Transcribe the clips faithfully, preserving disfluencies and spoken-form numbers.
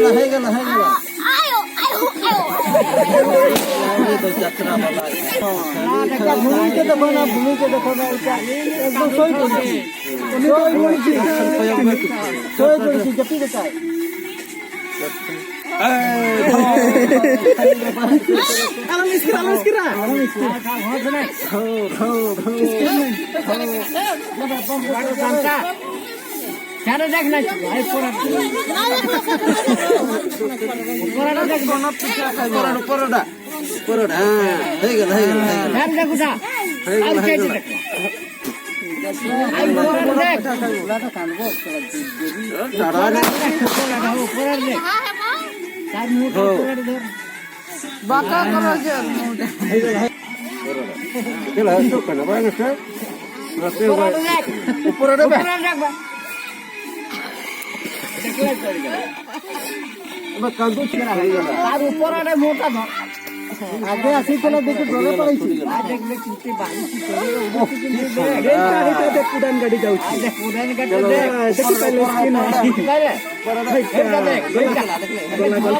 ᱞᱟᱦᱟᱭ ᱜᱮ, ᱞᱟᱦᱟᱭ ᱜᱮ᱾ ᱟᱭᱳ, ᱟᱭᱳ, ᱟᱭᱳ᱾ ᱩᱱᱤ ᱫᱚ ᱡᱟᱛᱨᱟ ᱵᱟᱞᱟ᱾ ᱵᱷᱩᱢᱤ ᱪᱮᱫ ᱫᱚ ᱵᱟᱝᱟ, ᱵᱷᱩᱢᱤ ᱪᱮᱫ ᱫᱚ ᱵᱟᱝᱟ, ᱮᱠᱫᱚᱢ ᱥᱚᱭ ᱠᱚ᱾ ᱩᱱᱤ ᱫᱚ ᱵᱷᱩᱢᱤ ᱪᱮᱫ᱾ ᱥᱚᱭ ᱠᱚ, ᱡᱟᱹᱯᱤᱫ ᱟᱠᱟᱫ᱾ ᱟᱞᱚᱢ ᱤᱥᱠᱤᱨᱟ, ᱟᱞᱚᱢ ᱤᱥᱠᱤᱨᱟ᱾ ᱪᱟᱨᱮ ᱫᱮᱠᱷ ᱱᱟ, ᱟᱭ ᱯᱚᱨᱟ᱾ ᱯᱚᱨᱟ ᱫᱮᱠᱷ᱾ ᱯᱚᱨᱟ, ᱯᱚᱨᱟ ᱫᱟ᱾ ᱯᱚᱨᱟ ᱫᱟ᱾ ᱦᱮᱸ, ᱦᱮᱸ, ᱦᱮᱸ, ᱦᱮᱸ᱾ ᱫᱮᱠᱷ ᱫᱟ᱾ ᱦᱮᱸ, ᱟᱨ ᱦᱮᱸ, ᱪᱮᱫ ᱦᱮᱸ᱾ ᱫᱮᱠᱷ? ᱟᱭ ᱯᱚᱨᱟ ᱫᱮᱠᱷ᱾ ᱯᱚᱨᱟ ᱫᱮᱠᱷ, ᱯᱚᱨᱟ ᱫᱮᱠᱷ᱾ ᱛᱟᱨ ᱢᱩᱸ ᱯᱚᱨᱟ ᱫᱮᱠᱷ᱾ ᱵᱟᱠᱟ ᱠᱚᱨᱚ ᱡᱮ᱾ ᱪᱮᱫ ᱞᱮᱠᱟ ᱦᱤᱡᱩᱜ ᱠᱟᱱᱟ? ᱵᱟᱝ ᱥᱮ? ᱱᱚᱛᱮ ᱵᱟᱝ᱾ ᱩᱯᱚᱨ ᱨᱮ ᱵᱟᱝ᱾ ᱩᱯᱚᱨ ᱨᱮ ᱵᱟᱝ᱾ ᱚᱱᱟ ᱠᱟᱹᱴᱩᱵ ᱪᱮᱫ ᱞᱮᱠᱟ ᱦᱩᱭᱩᱜᱼᱟ? ᱟᱨ ᱩᱯᱚᱨ ᱨᱮ ᱢᱚᱴᱟ ᱫᱚ᱾ ᱟᱜᱮ ᱟᱥᱤ ᱛᱚᱞᱟ ᱫᱮᱠᱷ ᱰᱚᱞᱮ ᱯᱟᱲᱟᱭ ᱪᱮᱫ? ᱟᱨ ᱫᱮᱠᱷ ᱫᱮᱠᱷ ᱪᱤᱱᱛᱮ ᱵᱟᱝ ᱪᱤᱱᱛᱮ᱾ ᱮᱠ ᱜᱟᱹᱰᱤ ᱛᱮ ᱯᱩᱰᱟᱱ ᱜᱟᱹᱰᱤ ᱡᱟᱣᱪᱤ᱾ ᱟᱨ ᱫᱮᱠᱷ ᱯᱩᱰᱟᱱ ᱜᱟᱹᱰᱤ ᱪᱚᱞᱚ, ᱫᱮᱠᱷ᱾ ᱫᱮᱠᱷ ᱯᱟᱭᱞᱮ ᱥᱠᱤᱱ᱾ ᱯᱟᱭᱞᱮ᱾ ᱯᱚᱨᱮ ᱫᱚ᱾ ᱮᱠ ᱜᱟᱹᱰᱤ᱾ ᱜᱚᱞᱟ, ᱜᱚᱞᱟ᱾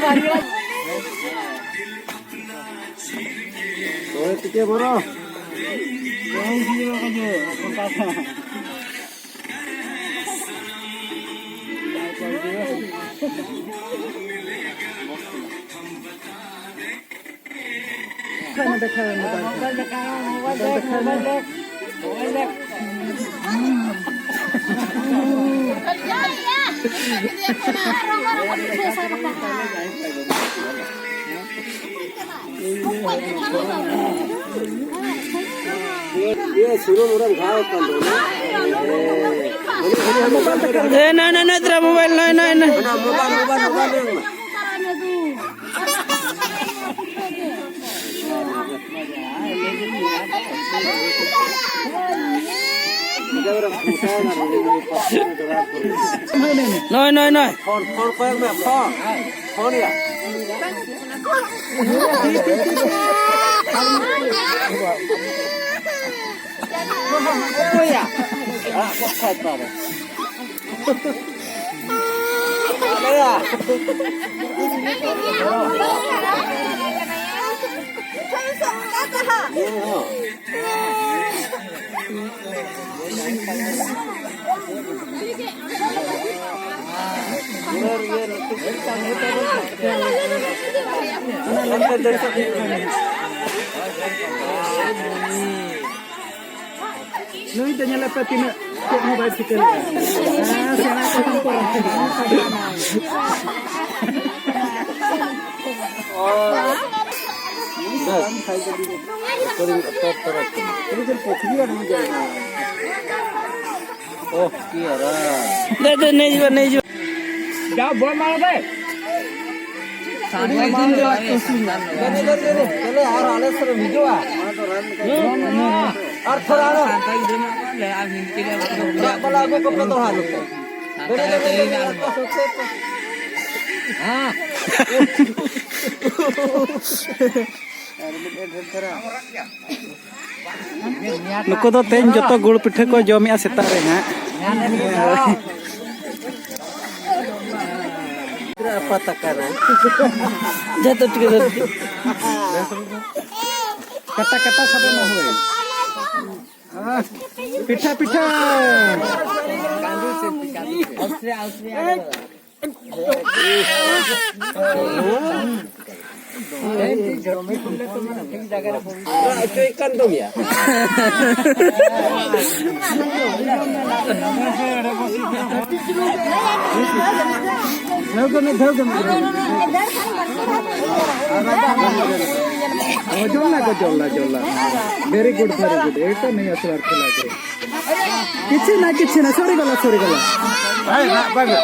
ᱳᱭ ᱴᱤᱠᱮ ᱵᱚᱨᱚ᱾ ᱤᱭᱟᱹ ᱥᱩᱱᱩᱢ ᱚᱱᱮᱢ ᱜᱷᱟᱣ ᱠᱟᱱ ᱫᱚ, ᱚᱱᱟ? ᱮ, ᱱᱚᱭ, ᱱᱚᱭ, ᱱᱚᱭ, ᱛᱮᱨᱟ ᱢᱳᱵᱟᱭᱤᱞ, ᱱᱚᱭ, ᱱᱚᱭ, ᱱᱚᱭ᱾ ᱚᱱᱟ ᱢᱳᱵᱟᱭᱤᱞ, ᱢᱳᱵᱟᱭᱤᱞ, ᱢᱳᱵᱟᱭᱤᱞ ᱨᱮ ᱢᱮᱱᱟᱜᱼᱟ᱾ ᱱᱚᱜᱼᱚᱭ, ᱱᱚᱜᱼᱚᱭ, ᱱᱚᱜᱼᱚᱭ᱾ ᱯᱷᱳᱱ, ᱯᱷᱳᱱ ᱠᱚᱭᱚᱜ ᱢᱮ, ᱯᱷᱳᱱ᱾ ᱯᱷᱳᱱ ᱭᱟ᱾ ᱳᱭᱟ᱾ ᱟᱲᱟᱜ ᱜᱚᱫ ᱠᱟᱭ ᱯᱟᱨᱮ᱾ ᱳᱭᱟ᱾ ᱱᱩᱭ ᱫᱚ ᱧᱮᱞᱮ ᱯᱮ ᱛᱤᱱᱟᱹᱜ ᱪᱮᱫ ᱦᱚᱸ ᱵᱟᱭ ᱪᱤᱠᱟᱹ ᱞᱮᱫᱟ᱾ ᱦᱮᱸ, ᱥᱮᱬᱟ ᱠᱚ ᱠᱷᱟᱱ ᱠᱚ ᱨᱟᱠᱟᱵᱟ᱾ ᱵᱟᱥ᱾ ᱩᱛᱟᱹᱨ, ᱩᱛᱟᱹᱨ, ᱩᱛᱟᱹᱨ᱾ ᱛᱤᱱᱟᱹᱜ ᱡᱳᱨ ᱯᱩᱠᱷᱨᱤ ᱟᱲᱮ ᱜᱮ ᱢᱮᱱᱟᱜᱼᱟ᱾ ᱳᱦ, ᱠᱤ ᱟᱨᱟᱢ᱾ ᱫᱮ, ᱫᱮ, ᱱᱮ ᱦᱤᱡᱩᱜᱼᱟ, ᱱᱮ ᱦᱤᱡᱩᱜᱼᱟ᱾ ᱡᱟ ᱵᱚᱞ ᱢᱟᱨᱟ ᱵᱮ᱾ ᱥᱟᱱᱛᱟᱲ ᱜᱤᱫᱽᱨᱟᱹ ᱫᱚ ᱟᱨ ᱠᱚᱥᱤ ᱢᱮᱱᱟᱜ ᱠᱚᱣᱟ᱾ ᱫᱮ, ᱫᱮ, ᱫᱮ, ᱫᱮ, ᱫᱮ, ᱟᱨ ᱟᱞᱮ ᱥᱮᱫ ᱮᱢ ᱦᱤᱡᱩᱜᱼᱟ᱾ ᱟᱨ ᱛᱷᱚᱲᱟ ᱟᱨᱚ᱾ ᱥᱟᱱᱛᱟᱲ ᱜᱤᱫᱽᱨᱟᱹ ᱢᱮᱱᱟᱜ ᱠᱚᱣᱟ, ᱞᱮ ᱟᱨ ᱦᱤᱱᱫᱤ ᱛᱮᱜᱮ ᱟᱵᱚ ᱫᱚ ᱩᱲᱤᱭᱟ ᱫᱟᱜ ᱵᱟᱞᱟ ᱟᱹᱜᱩ ᱠᱚᱯᱮ ᱫᱚᱦᱲᱟ ᱱᱚᱛᱮ᱾ ᱥᱟᱱᱛᱟᱲ ᱫᱮ, ᱫᱮ, ᱫᱮ, ᱛᱮᱜᱮ ᱫᱮ, ᱢᱮᱱᱟᱜ ᱠᱚᱣᱟ᱾ ᱦᱮᱸ᱾ ᱟᱨ ᱢᱤᱫ ᱰᱷᱮᱨ ᱫᱷᱟᱨᱟ᱾ ᱱᱩᱠᱩ ᱫᱚ ᱛᱮᱦᱮᱧ ᱡᱚᱛᱚ ᱜᱩᱲ ᱯᱤᱴᱷᱟᱹ ᱠᱚ ᱡᱚᱢᱮᱜᱼᱟ ᱥᱮᱛᱟᱜ ᱨᱮ ᱦᱟᱸᱜ᱾ ᱟᱯᱟᱛ ᱟᱠᱟᱱᱟ᱾ ᱡᱚᱛᱚ ᱴᱷᱤᱠ ᱟᱪᱷᱮ᱾ ᱠᱟᱴᱟ ᱠᱟᱴᱟ ᱥᱟᱵᱮ ᱢᱟ ᱦᱳᱭ᱾ ᱯᱤᱴᱷᱟᱹ ᱯᱤᱴᱷᱟᱹ᱾ ᱚᱪᱚᱭᱮᱫ ᱠᱟᱱ ᱫᱚᱢ ᱭᱟ᱾ ᱫᱷᱟᱹᱣ ᱜᱮ ᱢᱮ, ᱫᱷᱟᱹᱣ ᱜᱮ ᱢᱮ᱾ ᱚ, ᱡᱚᱞᱞᱟ ᱠᱚ, ᱡᱚᱞᱞᱟ, ᱡᱚᱞᱞᱟ᱾ Very good, very good. ᱮᱭ ᱛᱚ ᱱᱤᱭᱟᱹ ᱥᱚᱨᱟᱨ ᱠᱷᱮᱞᱟ ᱠᱚ᱾ ᱠᱤᱪᱷᱩ ᱱᱟ, ᱠᱤᱪᱷᱩ ᱱᱟ, ᱥᱚᱨᱤ ᱜᱚᱞᱟ, ᱥᱚᱨᱤ ᱜᱚᱞᱟ᱾ ᱵᱟᱭ, ᱵᱟᱭ, ᱵᱟᱭ᱾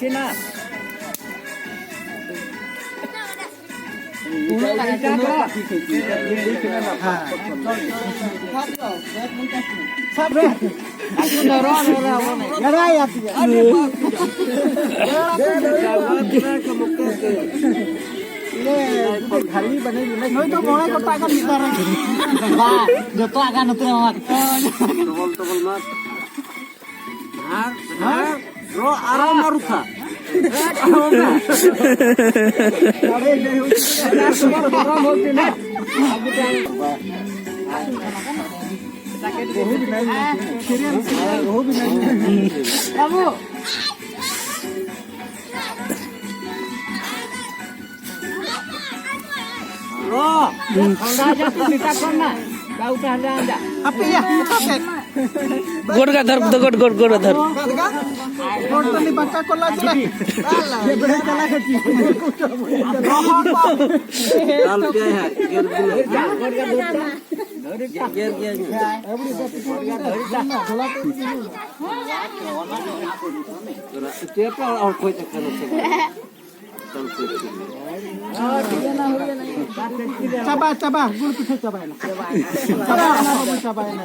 ᱪᱮᱱᱟᱞ᱾ ᱥᱟᱵ ᱨᱮ᱾ ᱞᱟᱲᱟᱭᱟ ᱛᱤᱭᱟ᱾ ᱱᱩᱭ ᱫᱚ ᱢᱚᱬᱮ ᱜᱚᱴᱟᱝ ᱜᱟᱱ ᱢᱤᱫ ᱫᱷᱟᱣ ᱨᱮ᱾ ᱵᱟ, ᱡᱚᱛᱚᱣᱟᱜ ᱜᱟᱱ ᱩᱛᱟᱹᱨ ᱟᱢᱟᱜ᱾ Double, double mark. ᱟᱨ, ᱟᱨ ᱨᱚ-, ᱟᱨᱚ ᱢᱟᱨᱩᱠᱷᱟ᱾ ᱵᱟᱹᱵᱩ᱾ ᱦᱟᱯᱮᱭᱟ, ᱚᱠᱟ ᱥᱮᱫ? ᱜᱚᱰ ᱜᱟᱫᱷᱟᱨ ᱫᱚ ᱜᱚᱰ, ᱜᱚᱰ, ᱜᱚᱰ ᱜᱟᱫᱷᱟᱨ᱾ ᱜᱚᱰ ᱛᱟᱹᱞᱤ ᱵᱟᱸᱠᱟ ᱠᱚ ᱞᱟᱡ ᱨᱮ᱾ ᱫᱟᱞ ᱯᱮᱭᱟᱭ ᱦᱟᱸᱜ, ᱜᱮᱨ ᱜᱮᱭᱟᱭ᱾ ᱜᱮᱨ ᱜᱮᱭᱟᱭ᱾ ᱪᱮᱫ ᱦᱚᱲ ᱠᱷᱚᱡ ᱟᱠᱟᱱᱟ ᱥᱮ ᱵᱟᱝ? ᱪᱟᱵᱟ, ᱪᱟᱵᱟ, ᱜᱩᱲ ᱯᱤᱴᱷᱟᱹ ᱪᱟᱵᱟᱭᱮᱱᱟ᱾ ᱪᱟᱵᱟ, ᱚᱱᱟ ᱵᱟᱵᱩ ᱪᱟᱵᱟᱭᱮᱱᱟ᱾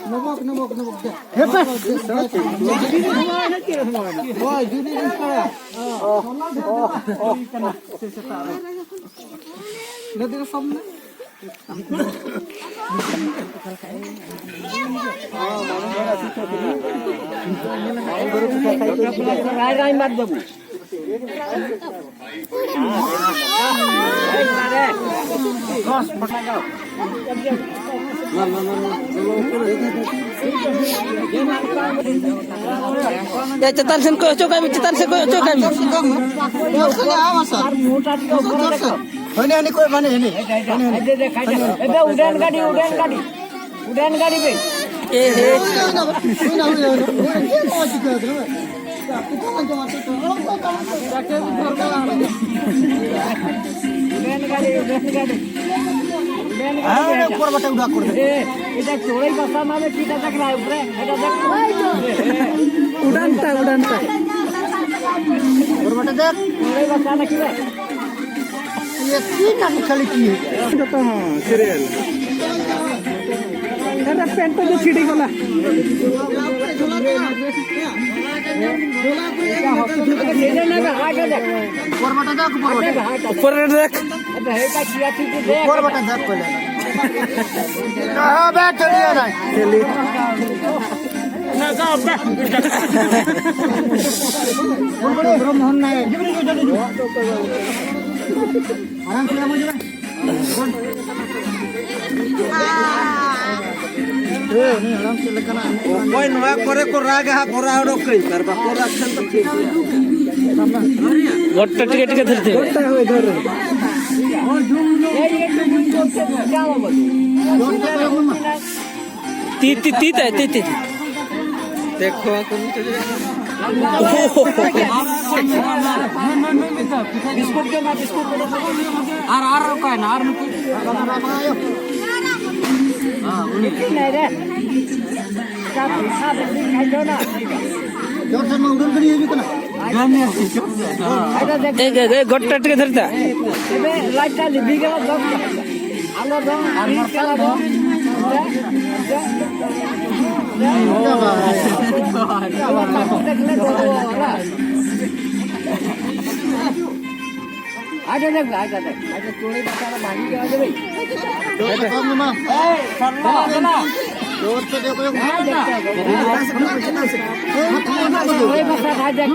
ᱱᱚᱵᱚᱠ, ᱱᱚᱵᱚᱠ, ᱱᱚᱵᱚᱠ, ᱫᱮ᱾ ᱦᱳᱭ, ᱡᱩᱫᱤ ᱤᱧ ᱠᱚᱭᱟ᱾ ᱞᱟᱹᱭ ᱫᱟᱲᱮ ᱥᱟᱢᱱᱮ᱾ ᱨᱟᱭ ᱨᱟᱭ ᱢᱟᱫ ᱵᱟᱹᱵᱩ᱾ ᱮ, ᱪᱮᱛᱟᱱ ᱥᱮᱱ ᱠᱚ ᱚᱪᱚᱜ ᱠᱟᱜ ᱢᱮ, ᱪᱮᱛᱟᱱ ᱥᱮᱱ ᱠᱚ ᱚᱪᱚᱜ ᱠᱟᱜ ᱢᱮ᱾ ᱦᱟᱹᱱᱤ, ᱦᱟᱹᱱᱤ ᱠᱚ, ᱢᱟᱱᱮ, ᱦᱟᱹᱱᱤ, ᱦᱟᱹᱱᱤ, ᱦᱟᱹᱱᱤ᱾ ᱮᱵᱮ, ᱩᱰᱟᱹᱱ ᱜᱟᱹᱰᱤ, ᱩᱰᱟᱹᱱ ᱜᱟᱹᱰᱤ, ᱩᱰᱟᱹᱱ ᱜᱟᱹᱰᱤ ᱵᱮᱱ᱾ ᱮ, ᱦᱮ᱾ ᱦᱩᱭᱱᱟ, ᱦᱩᱭᱱᱟ, ᱦᱩᱭᱱᱟ, ᱦᱩᱭᱱᱟ᱾ ᱪᱮᱫ ᱠᱚ ᱪᱤᱠᱟᱹ ᱠᱟᱱᱟ? ᱩᱰᱟᱹᱱ ᱜᱟᱹᱰᱤ, ᱩᱰᱟᱹᱱ ᱜᱟᱹᱰᱤ, ᱩᱰᱟᱹᱱ ᱜᱟᱹᱰᱤ᱾ ᱦᱮᱸ, ᱚᱱᱮ ᱩᱯᱚᱨ ᱵᱟᱴᱟ ᱩᱰᱟᱹ ᱠᱚᱨᱮ᱾ ᱮ, ᱮᱴᱟ ᱪᱚᱲᱟই বাসা নামে কি দাদা খেলা উপরে? এটা দেখ। উড়ানটা, উড়ানটা। উপর বাটা দেখ। চড়াই বাসা নাকি রে? ये तीन आदमी खाली की है। तो हाँ, सीरियल। अरे पेंट तो छिड़ी गला। ऊपर बटन देख, ऊपर बटन। ऊपर बटन देख। ऊपर बटन देख पहले। हाँ, बैठ चलिए ना। चलिए। ᱚᱠᱚᱭ ᱱᱚᱣᱟ ᱠᱚᱨᱮ ᱠᱚ ᱨᱟᱜᱟ ᱦᱟᱸᱜ, ᱜᱚᱨᱟ ᱚᱰᱚᱠ ᱠᱟᱹᱧ, ᱟᱨ ᱵᱟᱠᱚ ᱨᱟᱜᱽ ᱠᱷᱟᱱ ᱫᱚ ᱴᱷᱤᱠ ᱜᱮᱭᱟ᱾ ᱜᱚᱴᱟ ᱴᱤᱠᱮ ᱴᱤᱠᱮ ᱫᱷᱟᱹᱨᱛᱤ᱾ ᱛᱤ, ᱛᱤ, ᱛᱤ ᱛᱟᱭ, ᱛᱤ, ᱛᱤ, ᱛᱤ᱾ ᱫᱮᱠᱷᱚ, ᱵᱤᱥᱠᱩᱴ ᱡᱚᱢᱟ, ᱵᱤᱥᱠᱩᱴ᱾ ᱟᱨ, ᱟᱨ ᱚᱠᱟᱭᱮᱱᱟ? ᱟᱨ ᱱᱩᱠᱩ? ᱡᱚᱨ ᱥᱮᱨᱢᱟ ᱩᱰᱟᱹᱱ ᱜᱟᱹᱰᱤ ᱦᱤᱡᱩᱜ ᱠᱟᱱᱟ᱾ ᱮ, ᱮ, ᱮ, ᱜᱚᱴ ᱴᱟᱴ ᱜᱮ ᱫᱷᱟᱹᱨᱛᱟ᱾ ᱟᱞᱚ ᱫᱚ, ᱟᱨ ᱢᱤᱫ ᱠᱟᱞᱟ ᱫᱚ᱾ ᱟᱪᱪᱷᱟ, ᱫᱮᱠᱷ, ᱟᱪᱪᱷᱟ, ᱫᱮᱠᱷ, ᱟᱪᱪᱷᱟ, ᱪᱩᱲᱤ ᱵᱟᱥᱟ ᱫᱚ ᱵᱷᱟᱜᱤ ᱜᱮ ᱦᱩᱭ ᱠᱟᱱᱟ᱾ ᱮᱭ, ᱥᱟᱨᱱᱟ, ᱥᱟᱨᱱᱟ᱾ ᱡᱳᱨ ᱥᱮ ᱫᱮᱠᱷᱚ, ᱡᱳᱨ ᱥᱮ ᱫᱮᱠᱷᱚ᱾ ᱪᱩᱲᱤ ᱵᱟᱥᱟ ᱵᱷᱟᱜᱤ ᱜᱮ᱾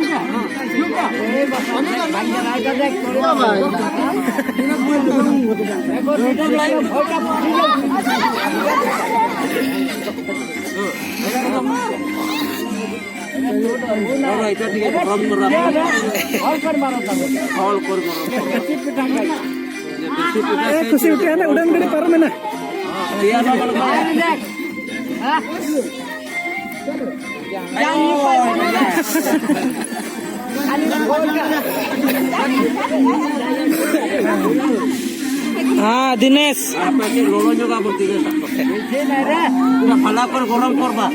ᱪᱩᱲᱤ ᱵᱟᱥᱟ ᱵᱷᱟᱜᱤ ᱜᱮ, ᱟᱪᱪᱷᱟ, ᱫᱮᱠᱷ, ᱪᱩᱲᱤ ᱵᱟᱥᱟ᱾ ᱮᱠᱫᱚᱢ ᱞᱟᱭᱤᱱ ᱯᱷᱳᱴᱳ ᱯᱷᱳᱴᱳ᱾ ᱦᱚᱲ ᱠᱚᱨᱮ ᱢᱟᱨᱟᱝ᱾ ᱮ, ᱠᱷᱩᱥᱤ ᱩᱴᱷᱟᱹᱣ ᱮᱱᱟ, ᱩᱰᱟᱹᱱ ᱜᱟᱹᱰᱤ ᱯᱟᱨᱚᱢᱮᱱᱟ᱾ ᱦᱮᱸ, ᱫᱤᱱᱮᱥ᱾ ᱟᱯᱮ ᱪᱮᱫ ᱞᱚᱞᱚ ᱧᱚᱜᱟ ᱵᱚᱞᱛᱮ ᱜᱮᱞᱮ ᱥᱟᱵ ᱠᱚᱯᱮ᱾ ᱯᱩᱨᱟᱹ ᱵᱷᱟᱞᱟ ᱠᱚᱨ ᱜᱚᱨᱚᱢ ᱠᱚᱨ ᱵᱟ᱾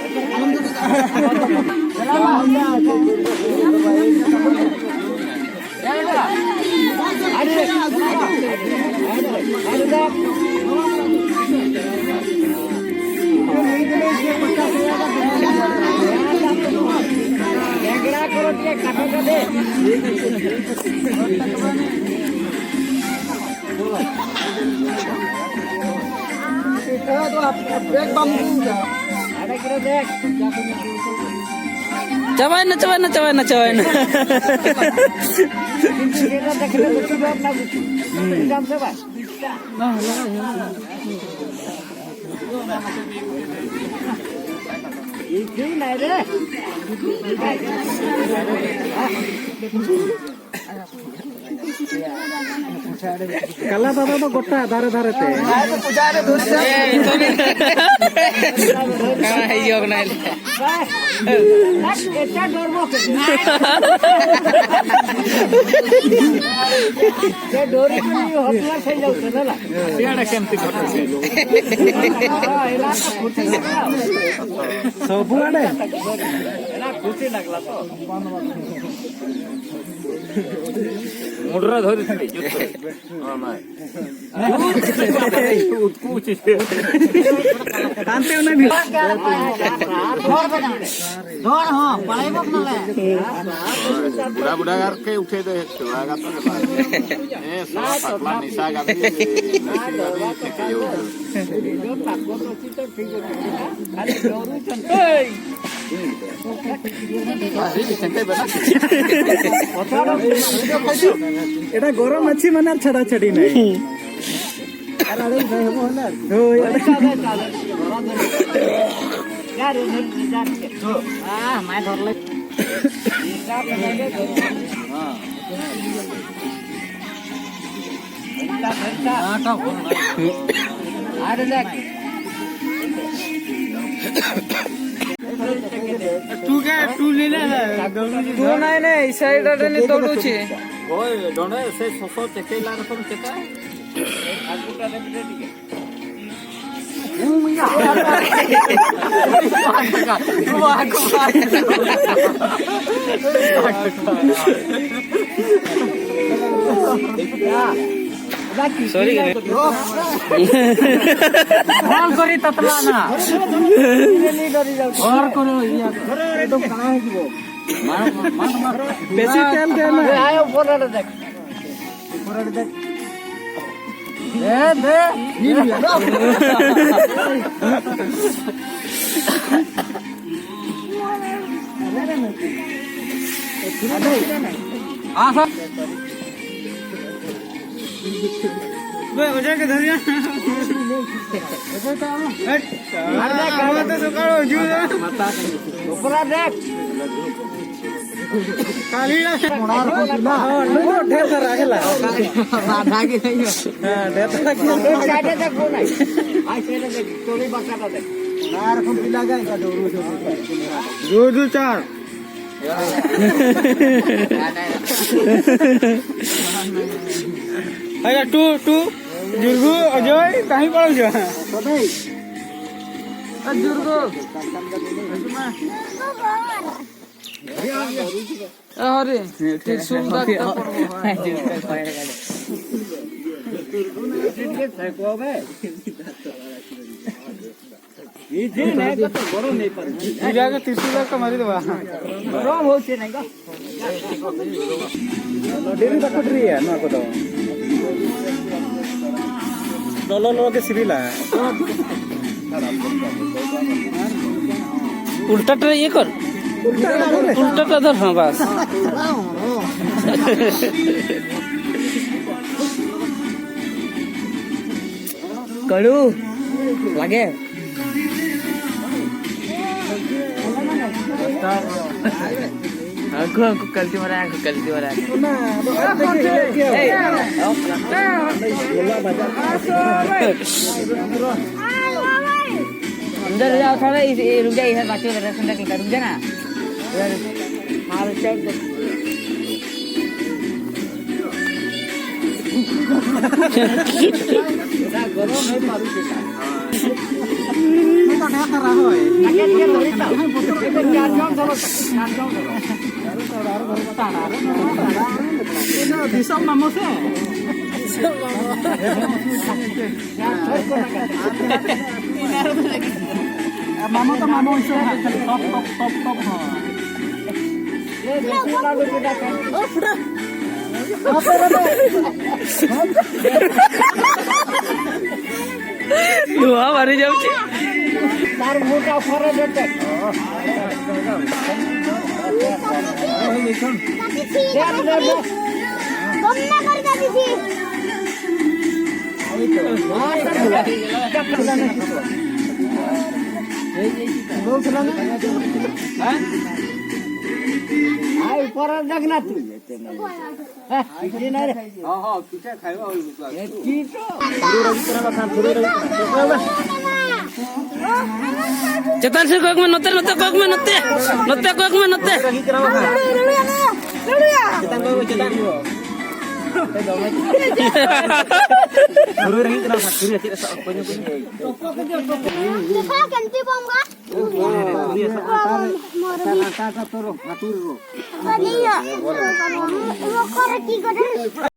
ᱪᱟᱵᱟᱭᱮᱱᱟ, ᱪᱟᱵᱟᱭᱮᱱᱟ, ᱪᱟᱵᱟᱭᱮᱱᱟ, ᱪᱟᱵᱟᱭᱮᱱᱟ᱾ ᱠᱟᱞᱟ ᱫᱟᱫᱟ ᱫᱚ ᱜᱚᱴᱟ ᱫᱷᱟᱨᱮ ᱫᱷᱟᱨᱮ ᱛᱮ᱾ ᱦᱮᱡ ᱠᱟᱱᱟᱭ᱾ ᱥᱚᱵᱩ ᱟᱲᱮ᱾ ᱢᱩᱰᱨᱟ ᱫᱷᱚᱨᱤ ᱛᱷᱤ ᱡᱩᱛ᱾ ᱦᱟᱱᱛᱮ ᱚᱱᱟ ᱵᱷᱤ- ᱵᱩᱰᱷᱟ ᱵᱩᱰᱷᱟ ᱟᱨ ᱠᱮ ᱩᱴᱷᱮ ᱫᱮ ᱪᱷᱩᱣᱟ ᱜᱟᱛᱮ ᱫᱮ ᱵᱟᱝ᱾ ᱮ ᱥᱟᱞᱟ ᱯᱟᱠᱞᱟ ᱱᱤᱥᱟ ᱜᱟᱛᱮ, ᱱᱤᱥᱟ ᱜᱟᱛᱮ ᱪᱮᱫ ᱠᱚ ᱤᱭᱟᱹ ᱠᱟᱱᱟ᱾ এটা গরম আছে মানে আর ছাড়াছাড়ি নাই। ᱦᱳᱭ, ᱟᱨ तू क्या, तू ले ले ना। तू नहीं, नहीं, इस साइड आने नहीं तोड़ू छे। ओए, डोंडे से सोसो चेके ला रकम चेका। सॉरी। कॉल करी ततला ना। और करो, ये एकदम कहाँ है वो? ᱵᱮᱥᱤ ᱛᱮᱞ ᱫᱮ ᱢᱮ᱾ ᱟᱭ ᱩᱯᱚᱨ ᱨᱮ ᱫᱮᱠᱷ᱾ ᱮ ᱫᱮ᱾ ᱟᱥᱟ᱾ ᱵᱮ, ᱚᱡᱚᱭ ᱜᱮ ᱫᱷᱟᱹᱨᱤᱭᱟ᱾ ᱦᱮᱴ᱾ ᱟᱨ ᱫᱮᱠᱷ, ᱟᱨ ᱫᱮᱠᱷ᱾ ᱥᱚᱠᱟᱞ ᱦᱤᱡᱩᱜ ᱢᱮ᱾ ᱩᱯᱚᱨ ᱨᱮ ᱫᱮᱠᱷ᱾ ᱠᱟᱞᱤ ᱚᱱᱟ ᱨᱚᱠᱚᱢ ᱯᱤᱞᱟ᱾ ᱰᱷᱮᱨ ᱫᱷᱟᱨᱟ ᱜᱮ ᱞᱟ᱾ ᱨᱟᱫᱷᱟ ᱜᱮ ᱞᱟᱹᱭ ᱢᱮ᱾ ᱦᱮᱸ, ᱰᱷᱮᱨ ᱫᱷᱟᱨᱟ ᱜᱮ᱾ ᱟᱭ ᱥᱟᱭᱤᱰ ᱨᱮ ᱫᱮᱠᱷ, ᱵᱚᱱ ᱟᱭ᱾ ᱟᱭ ᱥᱟᱭᱤᱰ ᱨᱮ ᱫᱮᱠᱷ, ᱛᱚᱞᱤ ᱵᱟᱠᱟ ᱨᱮ ᱫᱮᱠᱷ᱾ ᱚᱱᱟ ᱨᱚᱠᱚᱢ ᱯᱤᱞᱟ ᱜᱮ ᱤᱱᱠᱟ ᱫᱚ ᱩᱨᱩ ᱫᱚ᱾ ᱫᱩ ᱫᱩ ᱪᱟᱨ᱾ ᱟᱪᱪᱷᱟ, ᱴᱩ, ᱴᱩ᱾ ᱡᱩᱨᱜᱩ, ᱚᱡᱚᱭ, ᱠᱟᱹᱦᱤ ᱯᱟᱲᱟᱣ ᱡᱚ᱾ ᱟᱨ ᱡᱩᱨᱜᱩ᱾ ᱟᱨᱮ, ᱛᱤᱨᱥᱩᱞ ᱫᱟᱜ ᱛᱮ ᱯᱚᱨᱵᱚ᱾ ᱤᱫᱤ ᱱᱮ ᱠᱚ ᱛᱚ ᱜᱚᱨᱚᱢ ᱱᱮ ᱯᱟᱨ᱾ ᱤᱫᱤ ᱟᱜᱮ ᱛᱤᱨᱥᱩᱞ ᱫᱟᱜ ᱠᱚ ᱢᱟᱨᱤ ᱫᱚ ᱵᱟ᱾ ᱜᱚᱨᱚᱢ ᱦᱚᱪᱪᱷᱮ ᱱᱮ ᱠᱚ᱾ ᱰᱮᱨᱤ ᱵᱟᱠᱚ ᱰᱮᱨᱤᱭᱟ ᱱᱚᱣᱟ ᱠᱚᱫᱚ᱾ ᱞᱚᱞᱚ ᱞᱚᱞᱚ ᱜᱮ ᱥᱤᱵᱤᱞᱟ᱾ ᱩᱞᱴᱟ ᱴᱨᱮ ᱤᱭᱟᱹ ᱠᱚᱨ᱾ ᱩᱞᱴᱟ ᱴᱨᱮ᱾ ᱩᱞᱴᱟ ᱴᱨᱮ ᱫᱷᱚᱨ, ᱦᱮᱸ, ᱵᱟᱥ᱾ ᱠᱟᱹᱲᱩ, ᱞᱟᱜᱮ᱾ ᱩᱱᱠᱩ, ᱩᱱᱠᱩ ᱠᱟᱞᱛᱤ ᱢᱟᱨᱟ, ᱩᱱᱠᱩ ᱠᱟᱞᱛᱤ ᱢᱟᱨᱟ᱾ ᱚᱱᱟ ᱫᱚ ᱟᱡ ᱛᱮᱜᱮ ᱤᱭᱟᱹᱜ ᱜᱮᱭᱟ᱾ ᱮᱭ᱾ ᱞᱚᱞᱟ ᱵᱟᱡᱟᱨ᱾ अंदर जाओ थोड़ा, इस, ये रुक जाइए, इधर बच्चों का रेशन लेके रुक जाना। इधर मारो चल। ᱫᱤᱥᱚᱢ ᱢᱟᱢᱚ ᱥᱮ᱾ ᱢᱟᱢᱚ ᱛᱚ ᱢᱟᱢᱚ ᱦᱤᱥᱟᱹᱵ ᱦᱟᱸᱜ ᱠᱷᱟᱹᱞᱤ ᱴᱚᱯ, ᱴᱚᱯ, ᱴᱚᱯ, ᱴᱚᱯ ᱦᱚᱸ᱾ ᱱᱚᱣᱟ ᱵᱟᱨᱮ ᱡᱟᱢ ᱪᱮᱫ? ᱫᱚᱢᱱᱟ ᱠᱚᱨᱮ ᱫᱟᱫᱤ ᱡᱤ᱾ ᱟᱭ ᱯᱚᱨᱟ ᱡᱟᱜᱱᱟᱛ᱾ ᱦᱮᱸ, ᱦᱮᱸ, ᱯᱤᱴᱷᱟᱹ ᱠᱷᱟᱭ ᱵᱟ ᱦᱩᱭ ᱜᱚᱫᱚᱜᱼᱟ᱾ ᱪᱮᱛᱟᱱ ᱥᱮᱫ ᱠᱚᱭᱚᱜ ᱢᱮ, ᱱᱚᱛᱮ, ᱱᱚᱛᱮ ᱠᱚᱭᱚᱜ ᱢᱮ, ᱱᱚᱛᱮ᱾ ᱱᱚᱛᱮ ᱠᱚᱭᱚᱜ ᱢᱮ, ᱱᱚᱛᱮ᱾ ᱪᱮᱛᱟᱱ ᱠᱚᱭᱚᱜ ᱢᱮ, ᱪᱮᱛᱟᱱ᱾ ᱫᱮᱠᱷᱟ, ᱠᱮᱱᱴᱤ ᱵᱚᱢ ᱜᱟ᱾ ᱟᱴᱟ, ᱟᱴᱟ, ᱟᱴᱟ, ᱛᱚᱨᱚ, ᱦᱟᱹᱛᱩᱲ ᱨᱚ᱾ ᱵᱟᱹᱞᱤᱭᱟ᱾ ᱨᱚᱠᱚ ᱨᱮ ᱠᱤ ᱜᱚᱰᱟ᱾